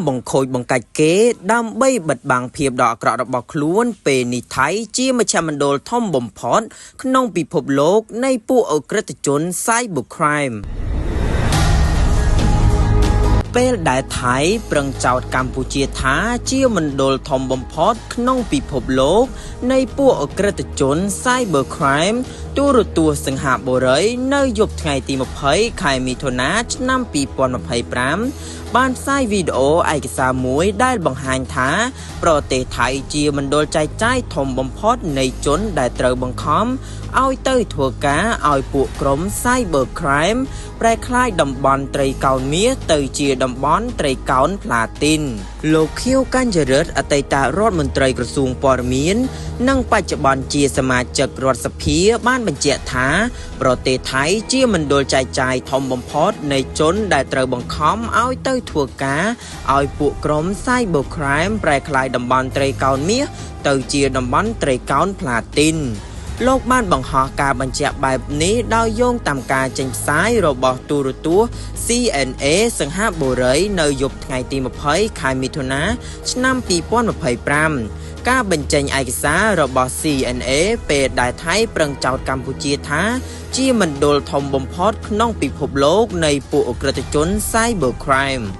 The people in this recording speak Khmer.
បង្ខូចបង្កាច់គេដើម្បីបិទបាំងភាពដ៏អាក្រក់របស់ខ្លួនពេលនេះថៃជាមជ្ឈមណ្ឌលធំបំផុតក្នុងពិភពលោកនៃពួកឧក្រិដ្ឋជន Cyber Crime ពេលដែលថៃប្រឹងចោទកម្ពុជាថាជាមណ្ឌលធំបំផុតក្នុងពិភពលោកនៃពួកឧក្រិដ្ឋជន Cyber Crime ទូរទស្សន៍សិង្ហបុរីនៅយប់ថ្ងៃទី20ខែមិថុនាឆ្នាំ2025បានផ្សាយវីដេអូឯកសារមួយដែលបង្ហាញថា ប្រទេសថៃជាមណ្ឌលចែកចាយធំបំផុតនៃជនដែលត្រូវបង្ខំឲ្យទៅធ្វើការឲ្យពួកក្រុម Cyber Crime ប្រែក្លាយតំបន់ត្រីកោណមាសទៅជាតំបន់ត្រីកោណផ្លាទីនលោកខៀវកញ្ញរិទ្ធអតីតរដ្ឋមន្ត្រីក្រសួងព័ត៌មាន និងបច្ចុប្បន្នជាសមាជិករដ្ឋសភាបានបញ្ជាក់ថា ប្រទេសថៃជាមណ្ឌលចែកចាយធំបំផុតនៃជនដែលត្រូវបង្ខំឲ្យទៅធ្វើការឲ្យពួកក្រុម Cyber Crime ប្រែក្លាយតំបន់ត្រីកោណមាសទៅជាតំបន់ត្រីកោណផ្លាទីនលោកបានបង្ហោះការបញ្ជាក់បែបនេះដោយយោងតាមការចេញផ្សាយរបស់ទូរទស្សន៍ CNA សិង្ហបុរីនៅយប់ថ្ងៃទី20ខែមិថុនាឆ្នាំ2025ការបញ្ចេញឯកសាររបស់ CNA ពេលដែលថៃប្រឹងចោទកម្ពុជាថា ជាមណ្ឌលធំបំផុតក្នុងពិភពលោកនៃពួកឧក្រិដ្ឋជន Cyber Crime។